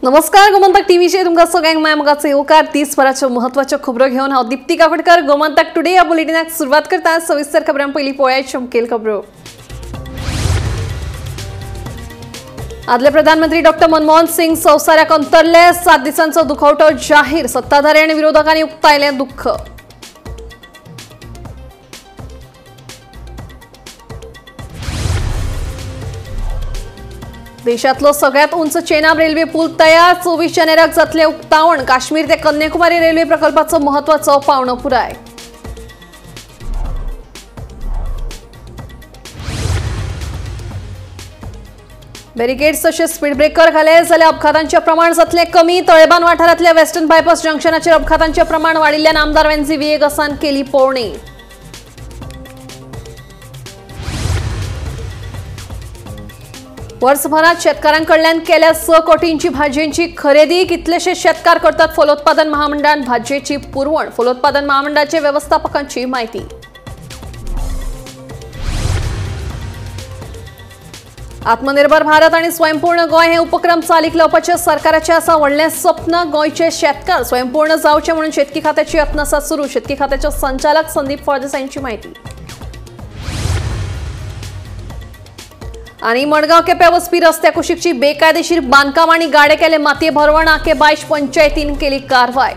नमस्कार, गोमंतक टीव्हीचेर तुमकां सगळ्यांक माय मोगाचो येवकार. दिसभराच्यो म्हत्वाच्यो खबरो घेवन हांव दीप्ती काकोडकर गोमंतक टुडे ह्या बुलेटिनाक सुरवात करता. सविस्तर खबरां पयलीं पळयात मुखेल खबरो. आदले प्रधानमंत्री डॉक्टर मनमोहन सिंग संवसाराक अंतरले. 7 दिसांचो दुखवटो जाहीर. सत्ताधारी आनी विरोधकांनी उक्तायलें दुख्ख. देशातलो सगळ्यात उंच चेनाब रेल्वे पूल तयार. 24 जानेवारीक जातले उक्तावण. काश्मीर ते कन्याकुमारी रेल्वे प्रकल्पाचो महत्वाचो पावणो पुराय. बॅरिकेड्स तशेंच स्पीड ब्रेकर घाले जाल्यार अपघातांचें प्रमाण जातलें कमी. तळेबान वाठारांतल्या वेस्टर्न बायपास जंक्शनाचेर अपघातांचें प्रमाण वाडिल्ल्यान आमदार वेन्झी व्हिएगसान केली पळोवणी. वर्सभरात शेतकारांकडल्यान केल्या 6 कोटींची भाजयेची खरेदी. कितलेशे शेतकार करतात फलोत्पादन महामंडळान भाजयेची पुरवण. फलोत्पादन महामंडळाचे व्यवस्थापकांची माहिती. आत्मनिर्भर भारत आणि स्वयंपूर्ण गोंय हे उपक्रम चालीक लावपाचे सरकाराचे आसा व्हडलें स्वप्न. गोंयचे शेतकार स्वयंपूर्ण जावचे म्हणून शेतकी खात्याची यत्न आसा सुरू. शेतकी खात्याचे संचालक संदीप फळदेसाईंची माहिती. आणि मडगांव केप्या वचपी रस्त्या कुशीकची बेकायदेशीर बांदकाम आणि गाडे केले मातये भरवण. आके बायश पंचायतीन केली कारवाय.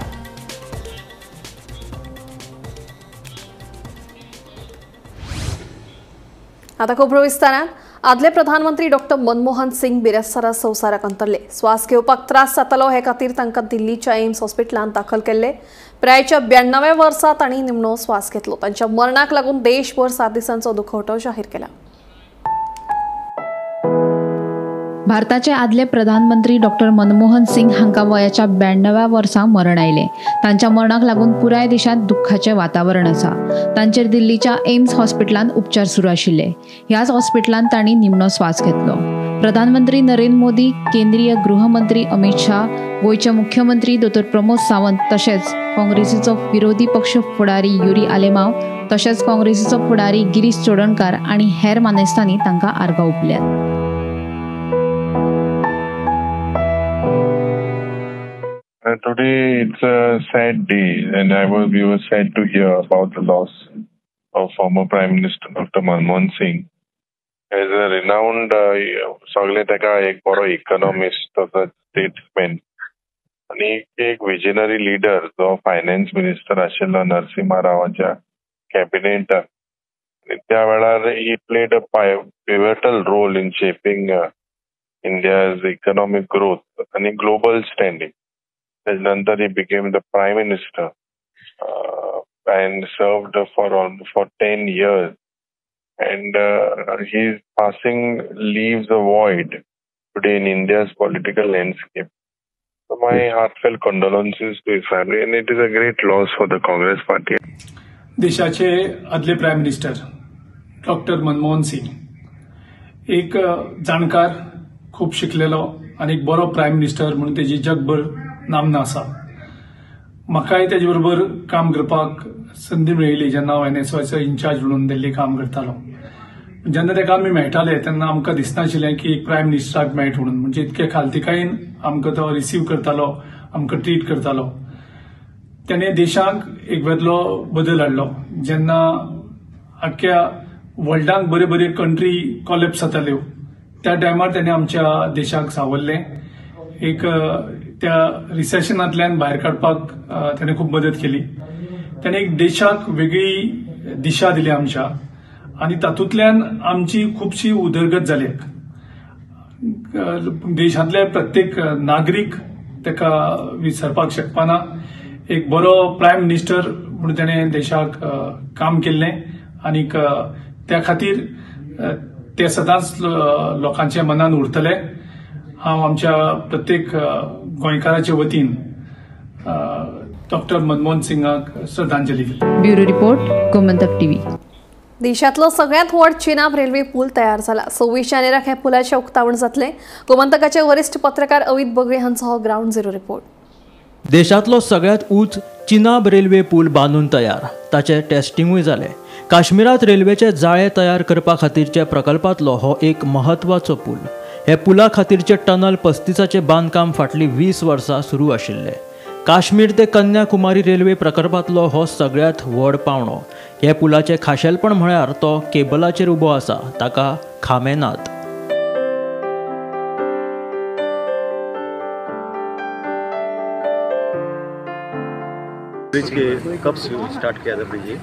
आता खबरो विस्तारान. आदले प्रधानमंत्री डॉक्टर मनमोहन सिंग बिरेस्तारा संवसाराक अंतरले. श्वास घेवपाक त्रास जातालो हे खातीर तांकां दिल्लीच्या एम्स हॉस्पिटलांत दाखल केल्ले. पिरायेच्या 92 वर्सां तांणी निमणो श्वास घेतलो. तांच्या मरणाक लागून देशभर 7 दिसांचो दुखवटो जाहीर केला. भारताचे आदले प्रधानमंत्री डॉक्टर मनमोहन सिंग हांकां वयाच्या 92 वर्सां मरण आयलें. तांच्या मरणाक लागून पुराय देशांत दुख्खाचें वातावरण आसा. तांचेर दिल्लीच्या एम्स हॉस्पिटलांत उपचार सुरू आशिल्ले. ह्याच हॉस्पिटलांत तांणी निमणो स्वास घेतलो. प्रधानमंत्री नरेंद्र मोदी, केंद्रीय गृहमंत्री अमित शाह, गोंयचे मुख्यमंत्री दोतोर प्रमोद सावंत, तशेंच काँग्रेसीचो विरोधी पक्ष फुडारी युरी आलेमाव, तशेंच काँग्रेसीचो फुडारी गिरीश चोडणकार आनी हेर मानेस्तांनी तांकां आर्गां ओंपल्यात. Today it's a sad day, and we were sad to hear about the loss of former Prime Minister Dr. Manmohan Singh. As a renowned, सगळे ताका एक बरो इकॉनॉमिस्ट तसोच स्टेट्समॅन आनी एक विजनरी लिडर जो फायनान्स मिनिस्टर आशिल्लो नरसिंहा रावाच्या कॅबिनेटाक. आनी त्या वेळार he played a pivotal role in shaping India's economic growth आनी ग्लोबल स्टँडिंग. नंतर he became the prime minister and served for 10 years. And his passing leaves a void today in India's political landscape. So my heartfelt condolences to his family, and it is a great loss for the Congress party. देशाचे आदले prime minister doctor Manmohan Singh एक जाणकार, खूब शिकलेलो आनी एक बरो prime minister म्हणून तेजी जगभर नामना आसा. म्हाकाय तेजे बरोबर काम करपाक संदी मेळिल्ली जेन्ना हांव एनएसवायचो इन्चार्ज म्हणून दिल्ली काम करतालो. जेन्ना ताका आमी मेळटाले तेन्ना आमकां दिसनाशिल्लें की एक प्रायम मिनिस्टराक मेळट म्हणून. म्हणजे इतके खालतीकायेन आमकां तो रिसीव करतालो, आमकां ट्रीट करतालो. तेणें देशाक एक वेगळो बदल हाडलो. जेन्ना आख्ख्या वर्ल्डाक बऱ्यो बऱ्यो कंट्री कॉलेप्स जाताल्यो त्या टायमार तेणें आमच्या देशाक सावरलें. एक त्या रिसेशनांतल्यान भायर काडपाक तेणें खूब मदत केली. तेणें एक देशाक वेगळी दिशा दिली आमच्या, आनी तातूंतल्यान आमची खुबशी उदरगत जाली. देशांतले प्रत्येक नागरीक ताका विसरपाक शकपाना. एक बरो प्रायम मिनिस्टर म्हणून तेणें देशाक काम केल्लें आनीक त्या खातीर ते सदांच लोकांच्या मनान उरतले. हांव आमच्या प्रत्येक गोंयकाराचे वतीन डॉक्टर मनमोहन सिंगाक श्रद्धांजली दिली. Bureau report, Gomantak TV. देशातलो सगळ्यात व्हड चेनाब रेल्वे पूल तयार जाला. 26 जानेवारीक हे पुलाचें उक्तावण जातलें. गोमंतकाचे वरिष्ठ पत्रकार अवित बगळे हांचो हो ग्रावंड झिरो रिपोर्ट. देशांतलो सगळ्यात उंच चिनाब रेल्वे पूल बांदून तयार. ताचें टेस्टिंगूय जालें. काश्मीरांत रेल्वेचे जाळे तयार करपा खातीरच्या प्रकल्पांतलो हो एक म्हत्वाचो पूल. हे पुला खातीरचे टनल 35 बांदकाम फाटलीं 20 वर्सां सुरू आशिल्लें. काश्मीर ते कन्याकुमारी रेल्वे प्रकल्पांतलो हो सगळ्यांत व्हड पावणो. हे पुलाचें खाशेलपण म्हळ्यार तो केबलाचेर उबो आसा, ताका खांबे नात. ब्रिज के कब स्टार्ट किया था ब्रिज?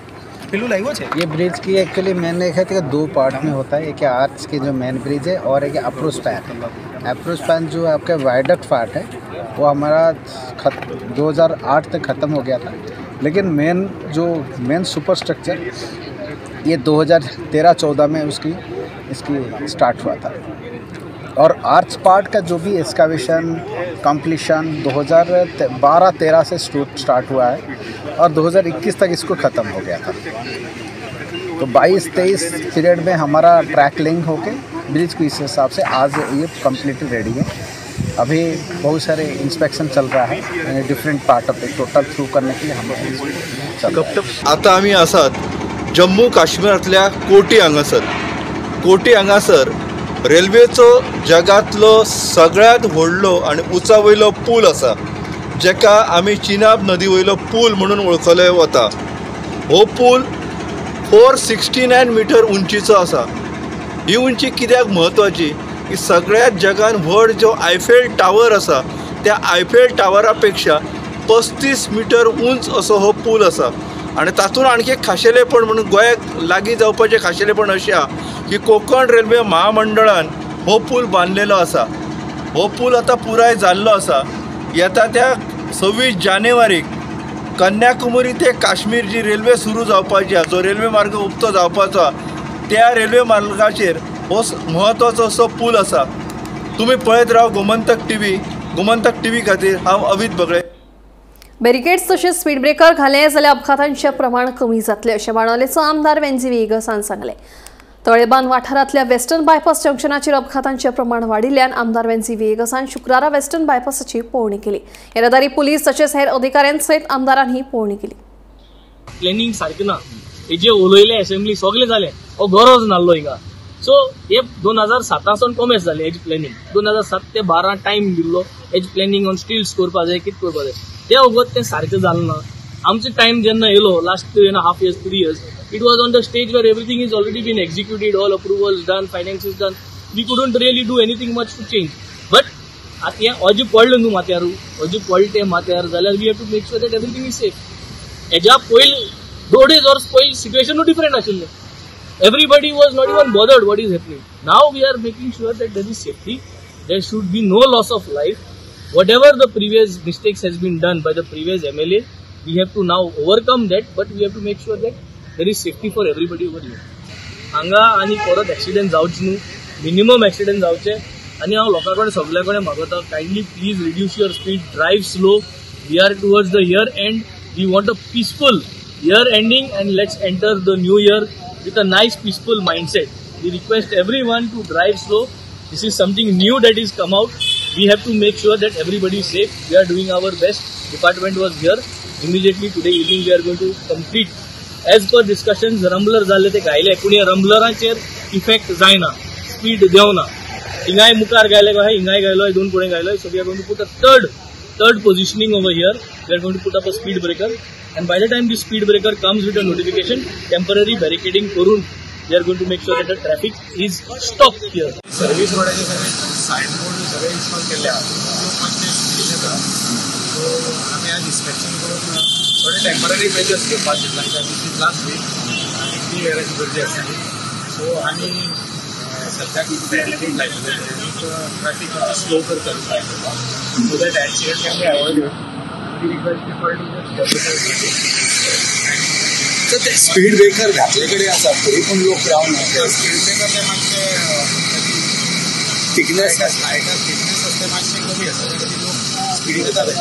ये ब्रिज की एक्चुअली मैंने देखा था दो पार्ट में होता है। एक आर्च के जो मेन ब्रिज है और एक अप्रोच पैन। अप्रोच पैन जो आपका वायडक्ट पार्ट है वो हमारा 2008 तक ख़त्म हो गया था, लेकिन मेन जो मेन सुपर स्ट्रक्चर ये 2013-14 में उसकी इसकी स्टार्ट हुआ था। और आर्च पार्ट का जो भी एक्सकावेशन कंप्लीशन 2012-13 से स्टार्ट हुआ है और 2021 तक इसको ख़त्म हो गया था। तो 22-23 पीरियड में हमारा ट्रैक लिंक होके ब्रिज को इस हिसाब से आज ये कम्प्लीटली रेडी है। अभी बहुत सारे इंस्पेक्शन चल रहा है different part of the total through करने के लिए हम चल। आता आमी आसात जम्मू काश्मीरांतल्या कोटी हांगासर। कोटी हांगासर रेल्वेचो जगांतलो सगळ्यांत व्हडलो आनी उंचा वयलो पूल आसा, जेका आमी चिनाब नदी वयलो पूल म्हणून वळखले वता. हो पूल 469 मिटर उंचीचो आसा. ही उंची कित्याक म्हत्वाची की सगळ्यात जगान व्हड जो आयफेल टावर आसा त्या आयफेल टावरा पेक्षा 35 मिटर उंच असो हो पूल आसा. आनी तातूंत आणखी एक खाशेलेपण म्हणून गोंयाक लागीं जावपाचें खाशेलेपण अशें आहा की कोंकण रेल्वे महामंडळान हो पूल बांदलेलो आसा. हो पूल आतां पुराय जाल्लो आसा. येता त्या 26 जानेवारीक कन्याकुमारी ते काश्मीर जी रेल्वे सुरू जावपाची आसा, जो रेल्वे मार्ग उक्तो जावपाचो आसा, त्या रेल्वे मार्गाचेर हो म्हत्वाचो असो पूल आसा. तुमी पळयत राव गोमंतक टीव्ही. गोमंतक टीव्ही खातीर हांव अमित बगळे. बॅरिकेड्स तशेंच स्पीड ब्रेकर घाले जाल्यार अपघातांचें प्रमाण कमी जातलें अशें बाणावलेचो आमदार वेन्झी व्हिएगसान सांगलें. तळेबान वाठारांतल्या वेस्टर्न बायपास जंक्शनाचेर अपघातांचें प्रमाण वाडिल्ल्यान आमदार वेन्झी व्हिएगसान शुक्रारा वेस्टर्न बायपासाची पळोवणी केली. येरादारी पुलीस तशेंच हेर अधिकाऱ्यां सयत आमदारान ही पळोवणी केली. प्लॅनिंग सारकें ना, हे जे उलयले असेंब्ली सगळें जालें, हो गरज नासलो हिंगा. सो हे 2007 सावन कॉमेस जालें हेजी प्लॅनिंग. 2007 ते 12 टायम दिल्लो हेजी प्लॅनिंग ऑन स्टिल्स करपा जाय, कितें करपा जाय, ते वगत तें सारकें जालें ना. आमचो टायम जेन्ना येयलो last 2.5 years 3 years, it was on the stage where everything is already been executed, all approvals done, finances done. We couldn't really do anything much to change. But आतां हें अजून पडलें न्हू माथ्यार, अजून पडलें तें माथ्यार जाल्यार we have to make sure that everything is safe. हेज्या पयलीं 2.5 वर्स पयलीं सिट्युएशनूय डिफरंट आशिल्लें. Everybody was not even bothered what is happening. Now we are making sure that there is safety, there should be no loss of life. Whatever the previous mistakes has been done by the previous MLA, we have to now overcome that, but we have to make sure that there is safety for everybody over here. हांगा आनी परत accident जावचे न्हू, minimum accident जावचे. आनी हांव लोकां कडेन सगल्या कडेन मागता, kindly please reduce your speed, drive slow. We are towards the year end, we want a peaceful year ending and let's enter the new year with a nice peaceful mindset. We request everyone to drive slow. This is something new that is come out. We have to make sure that everybody is safe. We are doing our best. Department was here. Immediately today evening we are going to complete. As per discussions, rumbler जाल्ले ते घायले, पूण ह्या रंबलराचेर effect जायना, speed देंवना. हिंगाय मुखार घायले काय, हिंगाय घायलो, दोन फुडें घायलो. So we are going to put a third positioning over here. We are going to put up a speed breaker. And by the time this speed breaker comes with a notification, temporary barricading करून we are going to make sure that the traffic is stopped here. Service रोडाचे सगळे sign board सगळे install केल्ले आहा, लोक मातशे स्पीडीन येता. So आमी आज इन्स्पेक्शन करून थोडे टेंपररी मेजर्स घेवपाक चिंतला कित्याक this is last week आनी क्लियर येराची गरज आसली. सो आमी सद्याक बॅरिकेड लायतले आनी ट्रॅफिक मातशें स्लो करतले ट्राय करपाक, so that accident can be avoided. We request people to just ते स्पीड ब्रेकर घातले कडेन आसा तरी पूण लोक रावना. स्पीड ब्रेकर ते मातशे थिकनेस थिकनेस आसता मातशें कमी आसा, त्या खातीर लोक स्पिडीन येताले.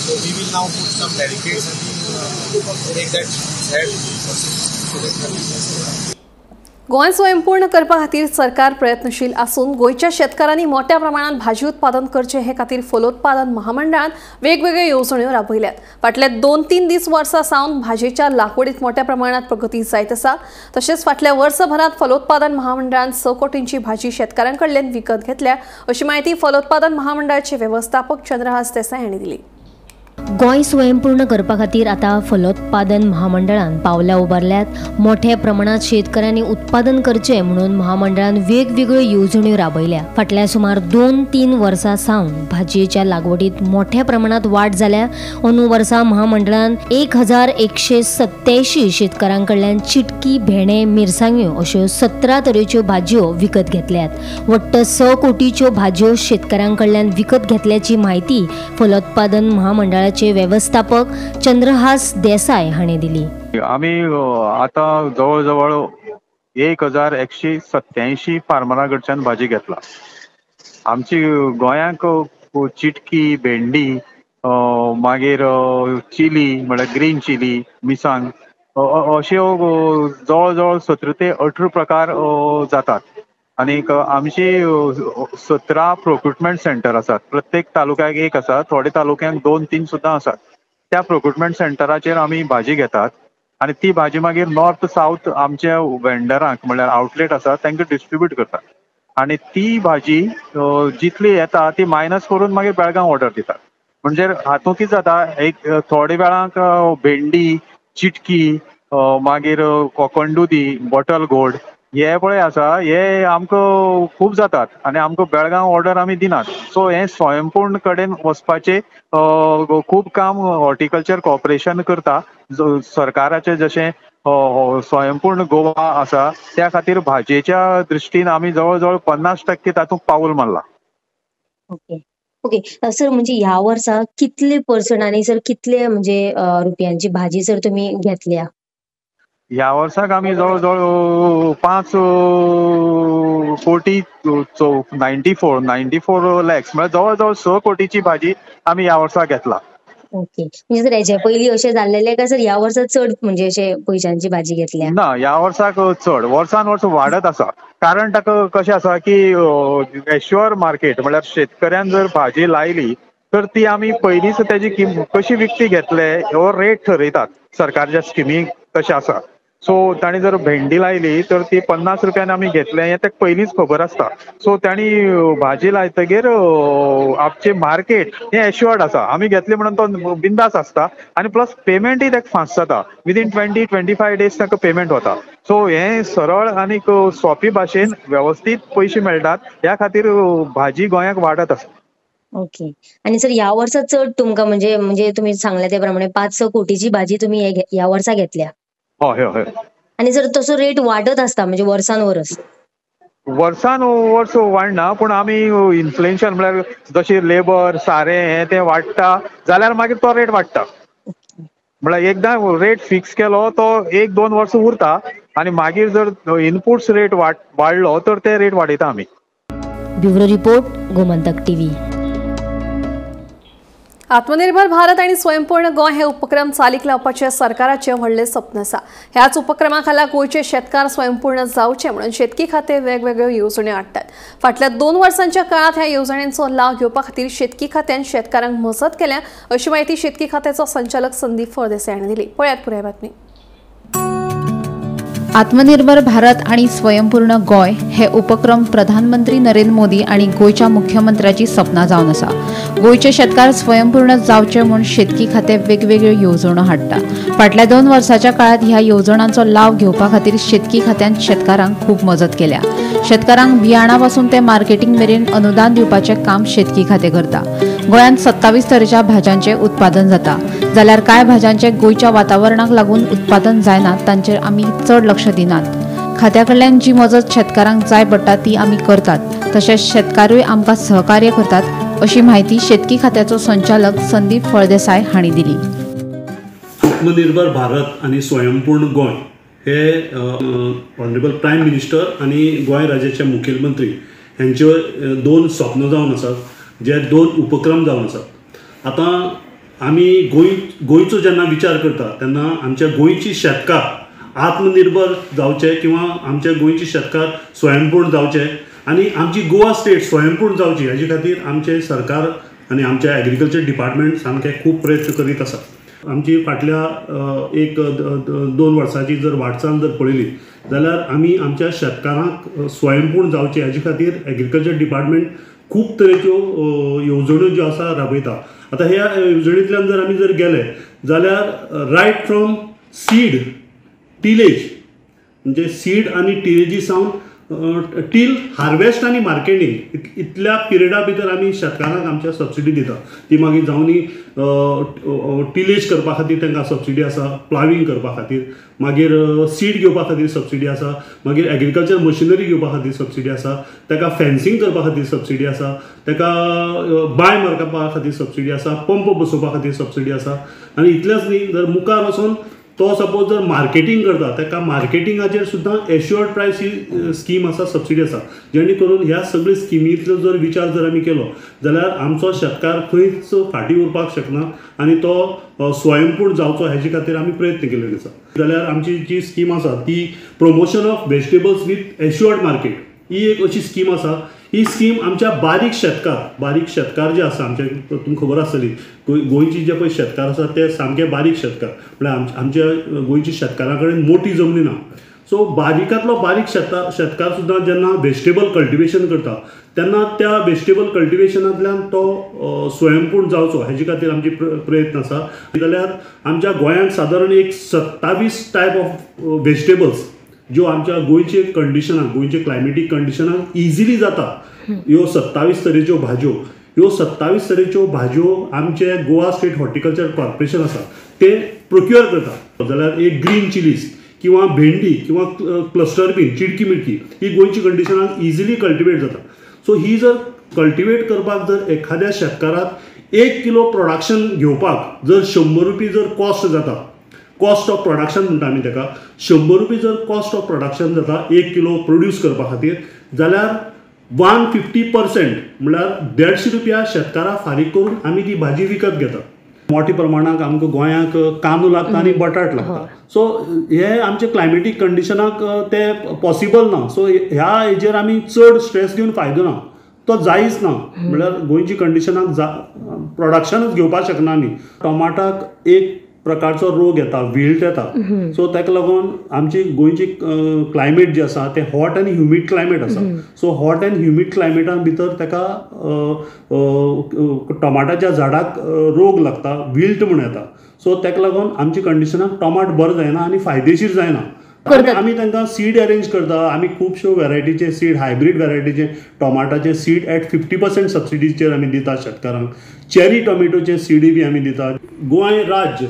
So we will now put some barricades आनी make that. गोंय स्वयंपूर्ण करपा खातीर सरकार प्रयत्नशील आसून गोंयच्या शेतकारांनी मोठ्या प्रमाणात भाजी उत्पादन करचे हे खातीर फलोत्पादन महामंडळान वेगवेगळ्यो येवजण्यो राबयल्यात। फाटल्या 2-3 दीस वर्सां सावन भाजयेच्या लागवडीत मोठ्या प्रमाणात प्रगती जायत आसा। तशेंच फाटल्या वर्सभरात फलोत्पादन महामंडळान 6 कोटींची भाजी शेतकारां कडल्यान विकत घेतल्या अशी माहिती फलोत्पादन महामंडळाचे व्यवस्थापक चंद्रहास देसाई हांणी दिली। गोंय स्वयंपूर्ण करपा खातीर आतां फलोत्पादन महामंडळान पावलां उबारल्यात। मोठ्या प्रमाणात शेतकऱ्यांनी उत्पादन करचें म्हणून महामंडळान वेगवेगळ्यो येवजण्यो राबयल्या। फाटल्या सुमार 2-3 वर्सां सावन भाजयेच्या लागवडीत मोठ्या प्रमाणात वाड जाल्या। अंदू वर्सा महामंडळान 1187 शेतकारां कडल्यान चिटकी, भेंडे, मिरसांग्यो अश्यो 17 तरेच्यो भाजयो विकत घेतल्यात। वट्ट 6 कोटीच्यो भाजयो शेतकारां कडल्यान विकत घेतल्याची म्हायती फलोत्पादन महामंडळाचे व्यवस्थापक चंद्रहास देसाई हांणी दिली। आमी आता जवळ जवळ 1187 फार्मरां कडच्यान भाजी घेतला। आमची गोंयांक चिटकी, भेंडी, मागीर चिली म्हळ्यार ग्रीन चिली, मिरसांग अश्यो जवळ जवळ 17 ते 18 प्रकार जातात। आनीक आमची 17 प्रोक्युरमेंट सेंटर आसात, प्रत्येक तालुक्याक एक आसा, थोडे तालुक्यांक 2-3 सुद्दां आसात। त्या प्रोक्युरमेंट सेंटराचेर आमी भाजी घेतात आनी ती भाजी मागीर नॉर्थ सावथ आमच्या वेंडरांक म्हणल्यार आउटलेट आसा तांकां डिस्ट्रिब्यूट करतात आनी ती भाजी जितली येता ती मायनस करून मागीर बेळगांव ऑर्डर दितात। म्हणजे हातूंत कितें जाता, एक थोडे वेळाक भेंडी, चिटकी, मागीर कोकणदुदी, बॉटल गोड हे पळय आसा, हे आमकां खूब जातात आनी आमकां बेळगांव ऑर्डर आमी दिनात। सो हे स्वयंपूर्ण कडेन वचपाचें खूब काम हॉर्टिकल्चर कॉर्पोरेशन करता। सरकाराचें जशें स्वयंपूर्ण गोवा आसा त्या खातीर भाजयेच्या दृश्टीन आमी जवळ जवळ 50% तातूंत पावल मारला। ओके ओके सर, म्हणजे ह्या वर्सा कितले पर्संट आनी सर कितले म्हणजे रुपयांची भाजी सर तुमी घेतल्या? ह्या वर्साक आमी जवळ जवळ 5 कोटी 94 लॅक्स म्हळ्यार जवळ जवळ 6 कोटीची भाजी आमी ह्या वर्साक घेतला। ओके, म्हणजे सर हेजे पयलीं अशें जाल्लेलें काय सर ह्या वर्सा चड म्हणजे अशे पयशांची भाजी घेतल्या? ना, ह्या वर्साक चड, वर्सान वर्स वाडत आसा। कारण ताका कशें आसा की एश्युअर मार्केट म्हळ्यार शेतकऱ्यान जर भाजी लायली तर ती आमी पयलींच तेजी कशी विकती घेतले हो रेट ठरयतात सरकारच्या स्किमी तशें आसा। सो ताणी जर भेंडी लायली तर ती 50 रुपयान आमी घेतले हें ताका पयलींच खबर आसता। सो ताणी भाजी लायतगीर आमचें मार्केट हें एश्युअर्ड आसा, आमी घेतले म्हणून तो बिंदास आसता आनी प्लस पेमेंटय ताका फास्ट जाता, विदीन 20-25 डेज ताका पेमेंट वता। सो हें सरळ आनी सोंपी भाशेन वेवस्थीत पयशे मेळटात, ह्या खातीर भाजी गोंयाक वाडत आसा। ओके, आनी सर ह्या वर्सा चड तुमकां म्हणजे म्हणजे तुमी सांगले ते प्रमाणे 5-6 कोटीची भाजी तुमी ह्या वर्सा घेतल्या? हय हय। आनी जर तसो रेट वाडत आसता म्हणजे वर्सान वर्स? वर्सान वर्स वाडना, पूण आमी इन्फ्लेशन म्हळ्यार जशी लेबर सारें हें तें वाडटा जाल्यार मागीर तो रेट वाडटा। म्हळ्यार एकदां रेट फिक्स केलो तो 1-2 वर्स उरता आनी मागीर जर इनपुट्स रेट वाडलो तर ते रेट वाडयता आमी। Bureau report, Gomantak TV. आत्मनिर्भर भारत आणि स्वयंपूर्ण गोंय हे उपक्रम चालीक लावपाचे सरकाराचे व्हडले स्वप्न आसा। ह्याच उपक्रमा खाला गोंयचे शेतकार स्वयंपूर्ण जावचे म्हणून शेतकी खाते वेगवेगळ्यो येवजण्यो हाडटात। फाटल्या 2 वर्सांच्या काळात ह्या येवजण्यांचो लाव घेवपा खातीर शेतकी खात्यान शेतकारांक मजत केल्या अशी माहिती शेतकी खात्याचो संचालक संदीप फळदेसाय हांणी दिली। पळयात पुराय बातमी। आत्मनिर्भर भारत आणि स्वयंपूर्ण गोंय हे उपक्रम प्रधानमंत्री नरेंद्र मोदी आणि गोंयच्या मुख्यमंत्र्याची सपना जावन आसा। गोंयचे शेतकार स्वयंपूर्ण जावचे म्हूण शेतकी खातें वेगवेगळ्यो येवजण्यो हाडटा। फाटल्या 2 वर्सांच्या काळात ह्या येवजणांचो लाव घेवपा खातीर शेतकी खात्यान शेतकारांक खूब मजत केल्या। शेतकारांक बियाणा पासून ते मार्केटिंग मेरेन अनुदान दिवपाचें काम शेतकी खातें करता। गोंयांत 27 तरेच्या भाज्यांचें उत्पादन जाता, जाल्यार कांय भाज्यांचें गोंयच्या वातावरणाक लागून उत्पादन जायना तांचेर आमी चड लक्ष दिनात। खात्या कडल्यान जी मजत शेतकारांक जाय पडटा ती आमी करतात, तशेंच शेतकारूय आमकां सहकार्य करतात अशी म्हायती शेतकी खात्याचो संचालक संदीप फळदेसाय हांणी दिली। आत्मनिर्भर भारत आनी स्वयंपूर्ण गोंय हे ऑनरेबल प्रायम मिनिस्टर आनी गोंय राज्याचे मुखेलमंत्री हांचे 2 स्वप्न जावन आसात, जे 2 उपक्रम जावन आसात। आतां आमी गोंयचो जेन्ना विचार करता तेन्ना आमच्या गोंयची शेतकार आत्मनिर्भर जावचे किंवा आमच्या गोंयचे शेतकार स्वयंपूर्ण जावचे आनी आमची गोवा स्टेट स्वयंपूर्ण जावची हाजे खातीर आमचें सरकार आनी आमचें एग्रीकल्चर डिपार्टमेंट सामकें खूब प्रयत्न करीत आसा. आमची फाटल्या 1-2 वर्सांची जर वाटचाल जर पळयली जाल्यार आमी आमच्या शेतकारांक स्वयंपूर्ण जावचे हाजे खातीर एग्रीकल्चर डिपार्टमेंट खूब तरेच्यो येवजण्यो ज्यो आसा राबयता. आतां ह्या येवजणेंतल्यान जर आमी जर गेले जाल्यार रायट फ्रॉम सीड टिलेज म्हणजे सीड आनी टिलेजी सावन टील हार्वेस्ट आनी मार्केटींग इतल्या पिरियडा भितर आमी शेतकारांक आमच्या सबसिडी दिता. ती मागीर जावनी टिलेज करपा खातीर तांकां सबसिडी आसा, प्लाविंग करपा खातीर, मागीर सीड घेवपा खातीर सबसिडी आसा, मागीर एग्रीकल्चर मशिनरी घेवपा खातीर सबसिडी आसा, ताका फेन्सिंग करपा खातीर सबसिडी आसा, ताका बांय मारपा खातीर सबसिडी आसा, पंप बसोवपा खातीर सबसिडी आसा. आनी इतलेंच न्ही, जर मुखार वचून तो सपोज जर मार्केटींग करता ताका मार्केटिंगाचेर सुद्दां एश्युअर्ड प्रायस ही स्कीम आसा, सबसिडी आसा. जेणे करून ह्या सगळे स्किमींतलो जर विचार जर आमी केलो जाल्यार आमचो शेतकार खंयच फाटीं उरपाक शकना आनी तो स्वयंपूर्ण जावचो हेजे खातीर आमी प्रयत्न केल्ले आसा. जाल्यार आमची जी स्कीम आसा ती promotion of vegetables with assured market ही एक अशी स्कीम आसा. ही स्कीम आमच्या बारीक शेतकार जे आसा, आमच्या तुमकां खबर आसतली गोंयची जे पळय शेतकार आसा ते सामके बारीक शेतकार, म्हळ्यार आमच्या गोंयच्या शेतकारां कडेन मोठी जमनी ना. सो बारीकांतलो बारीक शेतकार सुद्दां जेन्ना वेजिटेबल कल्टिवेशन करता तेन्ना त्या वेजिटेबल कल्टिवेशनांतल्यान तो स्वयंपूर्ण जावचो हेजे खातीर आमची प्रयत्न आसा. जाल्यार आमच्या गोंयांत सादारण एक 27 टायप ऑफ वेजिटेबल्स ज्यो आमच्या गोंयचे कंडिशनाक, गोंयचे क्लायमेटीक कंडिशनाक इजिली जाता, ह्यो 27 तरेच्यो भाजयो, ह्यो 27 तरेच्यो भाजयो आमचे गोवा स्टेट हॉर्टिकल्चर कॉर्पोरेशन आसा ते प्रोक्युअर करता. जाल्यार एक ग्रीन चिलीज किंवा भेंडी किंवा क्लस्टर बीन, चिडकी मिडकी ही गोंयची कंडिशनाक इजिली कल्टिवेट जाता. सो ही जर कल्टिवेट करपाक जर एखाद्या शेतकाराक 1 किलो प्रोडक्शन घेवपाक जर 100 रुपये जर कॉस्ट जाता, कॉस्ट ऑफ प्रोडक्शन म्हणटा आमी ताका, 100 रुपये जर कॉस्ट ऑफ प्रोडक्शन जाता 1 किलो प्रोड्यूस करपा खातीर जाल्यार 150% म्हळ्यार 150 रुपया शेतकाराक फारीक करून आमी ती भाजी विकत घेता. मोठ्या प्रमाणाक आमकां गोंयांक कांदो लागता आनी बटाट लागता. सो हे आमचे क्लायमेटीक कंडिशनाक ते पॉसिबल ना. सो ह्या हेजेर आमी चड स्ट्रेस दिवन फायदो ना, तो जायच ना. म्हळ्यार गोंयची कंडिशनाक प्रोडक्शनूच घेवपाक शकना आमी. टोमाटाक एक प्रकारचो रोग येता, विल्ट येता. सो ताका लागून आमची गोंयची क्लायमेट जी आसा तें हॉट आनी ह्युमीड क्लायमेट आसा. सो हॉट आनी ह्युमीड क्लायमेटान भितर ताका टोमाटाच्या झाडाक रोग लागता, विल्ट म्हूण येता. सो ताका लागून आमची कंडिशनाक टोमाट बरो जायना आनी फायदेशीर जायना. आमी तांकां सीड अरेंज करता. आमी खुबश्यो वेरायटीचे सीड, हायब्रीड वेरायटीचे टोमाटाचे सीड एट 50% सबसिडीचेर आमी दिता शेतकारांक. चेरी टोमॅटोचे सीडी बी आमी दिता. गोंय राज्य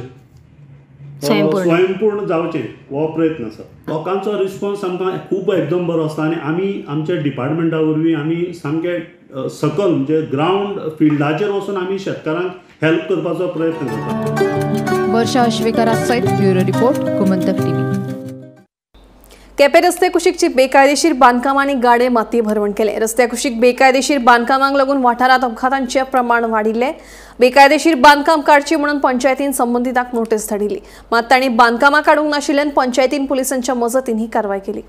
स्वयंपूर्ण जावचें हो प्रयत्न आसा. लोकांचो रिस्पॉन्स आमकां खूब एकदम बरो आसता आनी आमी आमच्या डिपार्टमेंटा वरवीं आमी सामके सकल म्हणजे ग्रावंड फिल्डाचेर वचून आमी शेतकारांक हेल्प करपाचो प्रयत्न करता. वर्षा अश्वेकरा सयत bureau report, Gomantak TV. Quepem रस्ते कुशीकची बेकायदेशीर बांदकाम आनी गाडे माती भरवण केले. रस्त्या कुशीक बेकायदेशीर बांदकामांक लागून वाठारांत अपघातांचे प्रमाण वाडिल्लें. बेकायदेशीर बांदकाम काडची म्हणून पंचायतीन संबंधितांक नोटीस धाडिल्ली, मात तांणी बांदकामां काडूंक नाशिल्ल्यान पंचायतीन पुलिसांच्या मजतीन ही कारवाय केली.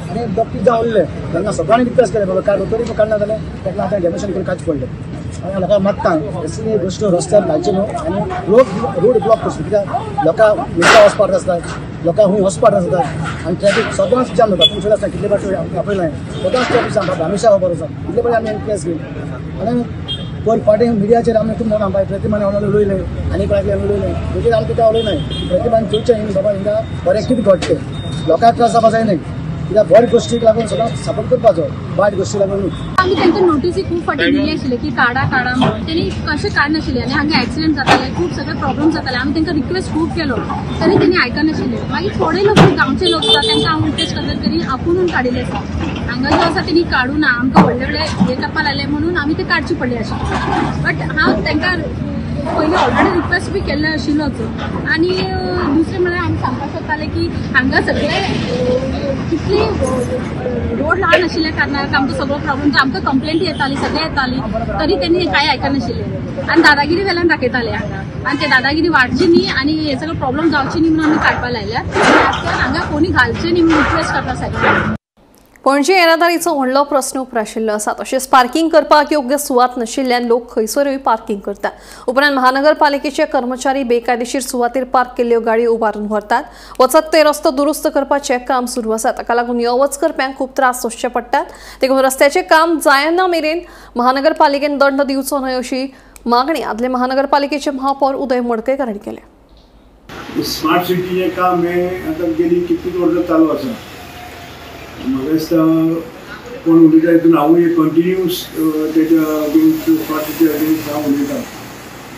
आनी डॉक्टर जावन उरले तांकां सगळ्यांनी रिक्वेस्ट केलें बाबा काड, तरी काडना जालें ताका आतां डेमोशन करून काडचें पडलें. आनी लोकांक मागता असली गोश्ट रस्त्यार घालचे न्हू आनी रोड ब्लॉक करचो, कित्याक लोकांक मिरसांग वचपाक आसता, लोकांक खूंय वचपाक आसता आनी ट्रॅफिक सदांच जाम जाता. तुमचे आसता कितले फावटी आपयलें, सदांच ट्रॅफिक जाम जाता, हमेशा खबर आसा इतले फावटी आमी केस घेवन आनी पयर फाटीं मिडियाचेर आमी तुमकां आमकां प्रतिमान उलयलें आनी कोणाक आमी उलयलें, तेजेर आमी तुका उलयनाय. प्रतिमान चोवचें न्ही बाबा हिंगा बरें कितें घडटें, लोकांक त्रास जावपा जायना, कित्याक बऱ्या गोश्टीक लागून सदांच सपोर्ट करपाचो, वायट गोश्टीक लागून न्हू. आमी तांकां नोटीसी खूब फावटी दिली आशिल्ली की काडा काडा म्हणून, तेणी कशें काडनाशिल्ले आनी हांगा एक्सिडंट जाताले, खूब सगळे प्रॉब्लम जाताले. आमी तांकां रिक्वेस्ट खूब केलो तरी तेणी आयकनाशिल्ले. मागीर थोडे लोक गांवचे लोक आसा तांकां हांव रिक्वेस्ट करता तेणी आपुणून काडिल्ले आसा. हांगा जो आसा तेणी काडूं ना, आमकां व्हडले व्हडले हे करपा लागले म्हणून आमी ते काडचे पडले आशिल्ले. बट हांव तांकां पयलीं ऑलरेडी रिक्वेस्ट बी केल्ले आशिल्लोच. आनी दुसरें म्हळ्यार आमी सांगपाक सोदताले की हांगा सगळे कितली रोड ल्हान आशिल्ल्या कारणान आमकां सगळो प्रॉब्लम, आमकां कंप्लेंट येताली, सगळें येताली, तरी तेणी कांय आयकनाशिल्लें आनी दादागिरी वेल्यान दाखयताले हांगा. आनी ते दादागिरी वाडची न्ही आनी हे सगळो प्रॉब्लम जावची न्ही म्हणून आमी काडपाक लायल्या. हांगा कोणी घालचे न्ही म्हणून रिक्वेस्ट करता सगळ्यांक. पणजे येरादारीचो व्हडलो प्रस्न उप्राशिल्लो आसा. तशेंच पार्किंग करपाक योग्य सुवात नाशिल्ल्यान लोक खंयसरूय पार्किंग करतात. उपरांत महानगरपालिकेचे कर्मचारी बेकायदेशीर सुवातेर पार्क केल्ल्यो गाडयो उबारून व्हरतात. वचत ते रस्तो दुरुस्त करपाचें काम सुरू आसा. ताका लागून यो वच करप्यांक खूब त्रास सोंसचे पडटात. देखून रस्त्याचें काम जायना मेरेन महानगरपालिकेन दंड दिवचो न्हय अशी मागणी आदले महानगरपालिकेचे महापौर उदय मडकयकर हांणी केल्या. स्मार्ट सिटीचें काम हें आतां गेली कितलीं वर्सां चालू आसा. म्हाका दिसता कोण उलयता हितून हांवूय कंटिन्यूस तेच्या अगेन्स्ट, स्मार्ट सिटी अगेन्स्ट हांव उलयता.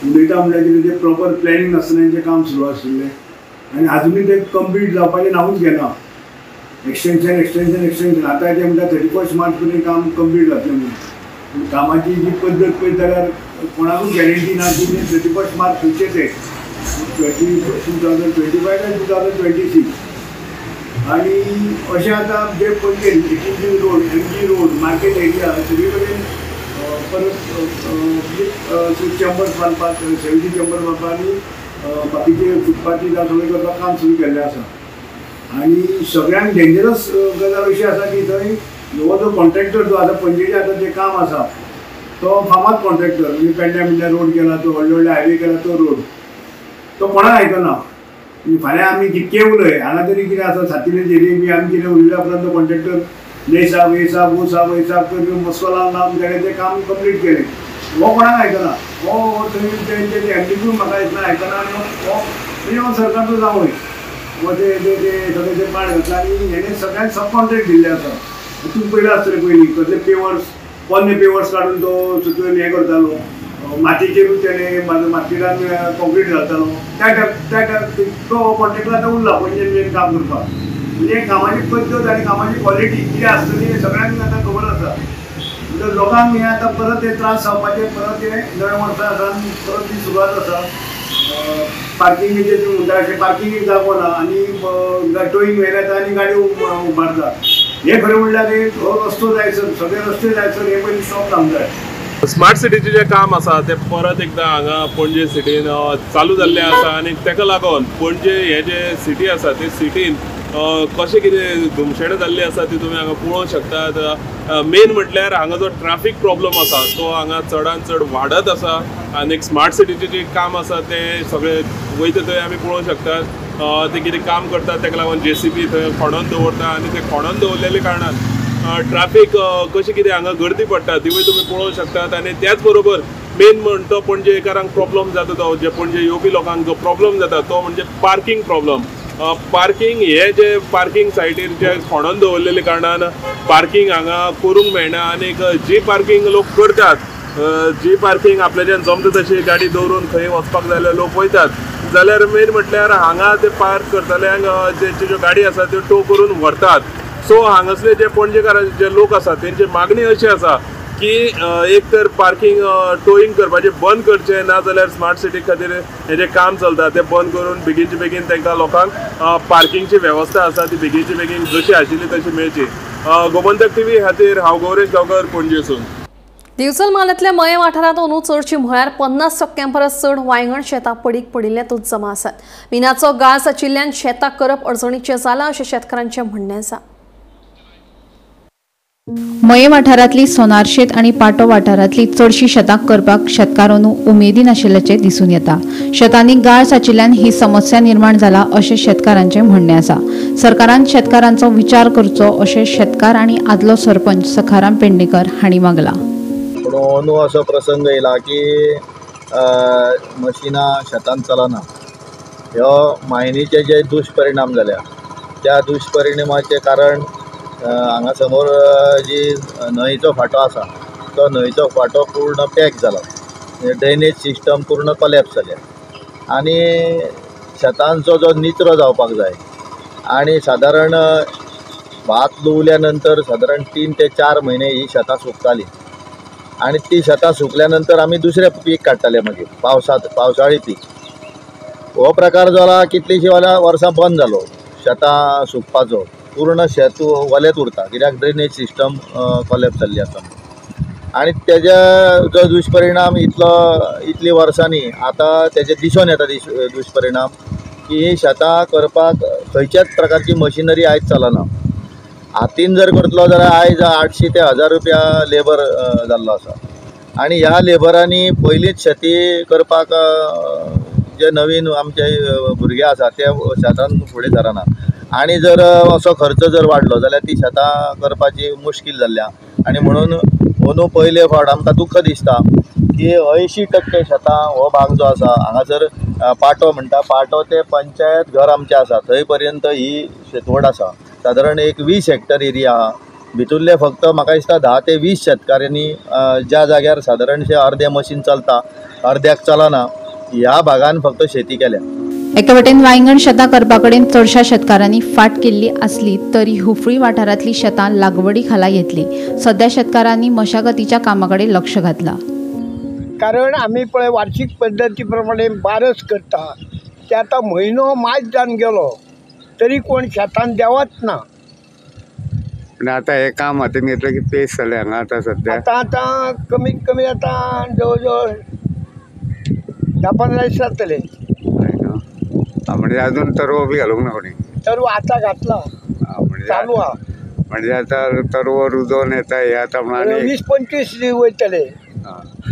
उलयता म्हणल्यार कितें, तें प्रॉपर प्लॅनिंग नासतना तेंचें काम सुरू आशिल्लें आनी आजुनूय तें कंप्लीट जावपाचें नांवूच घेना. Extension extension extension. आतां तें म्हणटा 31 मार्च मेरेन काम कंप्लीट जातलें म्हणून. पूण कामाची जी पद्दत पळयत जाल्यार कोणाकूच गॅरंटी ना की तें 31 मार्च खंयचें तें 2025 आनी 2026. आनी अशें आतां जे Panaji 18 road, MG road, market area सगळे कडेन परत चेंबर्स बांदपाक, 70 चेंबर बांदपाक आनी बाकीचे फुटपाथी जावं सगळें करपाक काम सुरू केल्लें आसा. आनी सगळ्यांक डेंजरस गजाल अशी आसा की थंय हो जो कॉन्ट्रॅक्टर जो आतां पणजेचें आतां जें काम आसा तो फामाद कॉन्ट्रॅक्टर, म्हणजे पेडण्या बिंड्या रोड केला तो, व्हडले व्हडले हायवे केला तो रोड, तो कोणाक आयकना. फाल्यां आमी कितकें उलय हांगा तरी कितें आसा सातिले झेरी बी आमी कितें उलयल्या उपरांत तो कॉन्ट्रॅक्टर ले साहब ये साहब वो साहब ये साहब करून मस्को लावन लावन तेणें तें काम कंप्लीट केलें. हो कोणाक आयकना. हो थंय तेंचे एप्टिट्यूड म्हाका दिसना आयकना. आनी हो म्हणजे हो सरकारचो जावंय हो ते सगळें ते पाड घातला आनी हेणें सगळ्यांक सब कॉन्ट्रॅक्ट दिल्लें आसा. तूं पयलें आसतलें पयलीं कसले पेवर्स, पोन्ने पेवर्स काडून तो सकयल हें करतालो, मातयेचेरूच तेणें मार्केटान कॉन्क्रीट घालतालो. त्या टायप तो कॉन्ट्रॅक्टर आतां उरला पणजेन मेन काम करपाक. म्हणजे कामाची पद्दत आनी कामाची क्वॉलिटी कितें आसतली हें सगळ्यांक आतां खबर आसा. म्हणजे लोकांक हें आतां परत हे त्रास जावपाचे, परत हे नव्या वर्सा सावन परत ती सुरवात आसा. पार्किंगेचेर तुमी म्हणटा अशें पार्किंगेक जागो ना आनी टोईंग व्हेले येता आनी गाडयो उबारता. हें खरें म्हणल्यार हो रस्तो जायसर, सगळे रस्ते जायसर हे पयलीं स्टॉप जावंक जाय. स्मार्ट सिटीचें जें काम आसा तें परत एकदां हांगा पणजे सिटीन चालू जाल्लें आसा आनी ताका लागून पणजे हे जे सिटी आसा ते सिटीन कशें कितें धुमशेणां जाल्लीं आसा ती तुमी हांगा पळोवंक शकतात. मेन म्हटल्यार हांगा जो ट्राफीक प्रॉब्लम आसा तो हांगा चडान चड वाडत आसा आनी स्मार्ट सिटीचें जें काम आसा तें सगळें वयता थंय आमी पळोवंक शकतात. ते कितें काम करतात ताका लागून JCB थंय खणोन दवरता आनी ते खणोन दवरलेले कारणान ट्राफीक कशें कितें हांगा गर्दी पडटा तिवूय तुमी पळोवंक शकतात. आनी त्याच बरोबर मेन म्हण तो पणजेकारांक प्रॉब्लम जाता, तो जे पणजे येवपी लोकांक जो प्रॉब्लम जाता तो म्हणजे पार्किंग प्रॉब्लम. पार्किंग हे जे पार्किंग सायटीर जे खणोन दवरलेले कारणान पार्किंग हांगा करूंक मेळना आनी जी पार्किंग लोक करतात, जी पार्किंग आपल्याच्यान जमता तशी गाडी दवरून खंय वचपाक जाय जाल्यार लोक वयतात, जाल्यार मेन म्हटल्यार हांगा ते पार्क करतल्यांक तेंच्यो ज्यो गाडी आसा त्यो टो करून व्हरतात. सो हांगासले जे पणजेकार जे लोक आसा तेंची मागणी अशी आसा की एक तर पार्किंग टोईंग करपाचें बंद करचें, ना जाल्यार स्मार्ट सिटी खातीर हें जें काम चलता तें बंद करून बेगीनचे बेगीन तांकां लोकांक पार्किंगची वेवस्था आसा ती बेगीनचे बेगीन जशी आशिल्ली तशी मेळची. गोमंतक टीव्ही खातीर हांव गौरेश गांवकर, पणजेसून. दिवचल म्हालांतल्या मये वाठारांत अंदू चडशी म्हळ्यार 50% परस चड वायंगण शेतां पडीक पडिल्ल्यांतूच जमा आसात. मिनाचो गाळ साचिल्ल्यान शेतां करप अडचणीचें जालां अशें शेतकारांचें म्हणणें आसा. मये वाठारांतली सोनारशेत आनी पाटो वाठारांतली चडशी शेतां करपाक शेतकारांनो उमेदीन आशिल्ल्याचें दिसून येता. शेतांनी गाळ साचिल्ल्यान ही समस्या निर्माण जाला अशें शेतकारांचें म्हणणें आसा. सरकारान शेतकारांचो विचार करचो अशें शेतकार आनी आदलो सरपंच सखाराम पेडणेकर हांणी मागलां. पूण अंदू असो प्रसंग येयला की मशिनां शेतान चलना. ह्यो मायनीचे जे दुश्परिणाम जाल्या त्या दुश्परिणामाचें कारण हांगा समोर जी न्हंयचो फांटो आसा तो न्हंयचो फांटो पूर्ण पॅक जाला, ड्रेनेज सिस्टम पूर्ण कोलॅप्स जाल्या आनी शेतांचो जो निचरो जावपाक जाय आनी सादारण भात लुवल्या नंतर सादारण 3 ते 4 म्हयने ही शेतां सुकतालीं. आनी ती शेतां सुकल्या नंतर आमी दुसरें पीक काडटाले मागीर पावसाळी पीक. हो प्रकार जाला कितलींशीं वर्सां बंद जालो शेतां सुकपाचो. पूर्ण शेत वलेंच उरता कित्याक ड्रेनेज सिस्टम कोलॅप्स जाल्ली आसा आनी तेजे जो दुश्परिणाम इतली वर्सांनी आतां तेजे दिसून येता दुश्परिणाम की ही शेतां करपाक खंयच्याच प्रकारची मशिनरी आयज चलना. हातीन जर करतलो जाल्यार आयज 800 ते 1000 रुपया लेबर जाल्लो आसा आनी ह्या लेबरांनी पयलींच शेती करपाक जे नवीन आमचे भुरगे आसा ते शेतान फुडें सरना आनी जर असो खर्च जर वाडलो जाल्यार ती शेतां करपाची मुश्कील जाल्ली आसा. आनी म्हणून अंदू पयले फावट आमकां दुख्ख दिसता की 80% शेतां हो भाग जो आसा हांगासर पाटो म्हणटा, पाटो ते पंचायत घर आमचें आसा थंय पर्यंत ही शेतवड आसा. सादारण एक 20 हेक्टर एरिया आहा. भितुल्ले फक्त म्हाका दिसता 10 ते 20 शेतकाऱ्यांनी ज्या जाग्यार सादारणशें अर्दें मशीन चलता अर्द्याक चलना ह्या भागान फक्त शेती केल्या. एके वटेन वांयगण शेतां करपा कडेन चडशा शेतकारांनी फाट केल्ली आसली तरी हुफळी वाठारांतली शेतां लागवडी खाला येतली. सध्या शेतकारांनी मशागतीच्या कामा कडेन लक्ष घातलां. कारण आमी पळय वार्षिक पद्दती प्रमाणे बारस करता ते आतां म्हयनो मार्च जावन गेलो तरी कोण शेतान देंवत ना. आतां हें काम हातीन घेतलें की पेस जालें हांगा आतां सद्या आतां कमीत कमी आतां जवळ जवळ 10-15 दीस जातले. म्हणजे अजून तरवो बी घालूंक ना कोणी? तरवो आतां घातला चालू आहा. म्हणजे आतां तरवो रुजोवन येता हे आतां म्हणून 20-25 दीस वयतले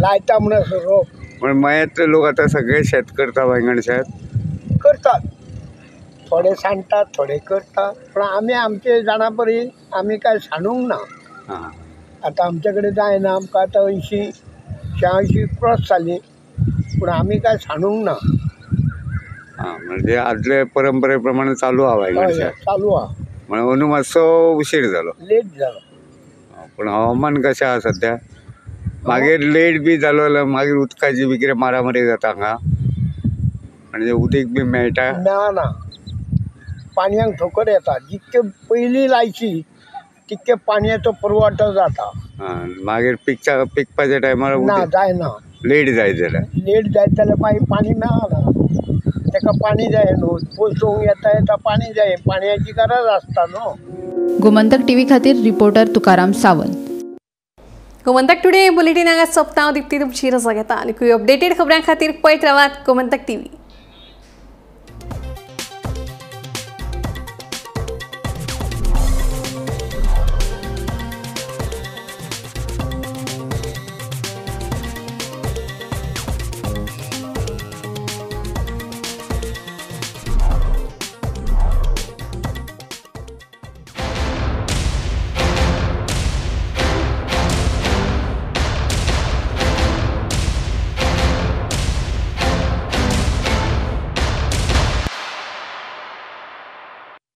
लायता म्हणून रोप. म्हण मयेंतले लोक आतां सगळे शेत करता, वांयगण शेत करतात, थोडे सांडटात थोडे करतात, पूण आमी आमचे जाणा परी आमी कांय सांडूंक ना. आतां आमचे कडेन जायना, आमकां आतां 80-86 क्रॉस जाली पूण आमी कांय सांडूंक ना. म्हणजे आदले परंपरे प्रमाणे चालू आहा वांयगण शेत, चालू आहा. म्हणून अंदू मातसो उशीर जालो, लेट जालो. पूण हवामान कशें आहा सद्या? मागीर लेट बी जालो जाल्यार मागीर उदकाची बी कितें मारामारी जाता हांगा, म्हणजे उदीक बी मेळटा मेळना, पाणयाक ठोकर येता. जितके पयलीं लायची तितके पाणयाचो पुरवठो जाता. मागीर पिकपाच्या टायमार ना जायना, लेट जायत जाल्यार, लेट जायत जाल्यार मागीर पाणी मेळना. ताका पाणी जाय न्हू, पोसोवंक येता येता पाणी जाय, पाणयाची गरज आसता न्हू. गोमंतक टीव्ही खातीर reporter Tukaram Sawant. Gomantak today bulletin हांगा सोंपता. हांव दीप्ती तुमची रजा घेता आनी अपडेटेड खबरां खातीर पळयत रावात गोमंतक टीव्ही.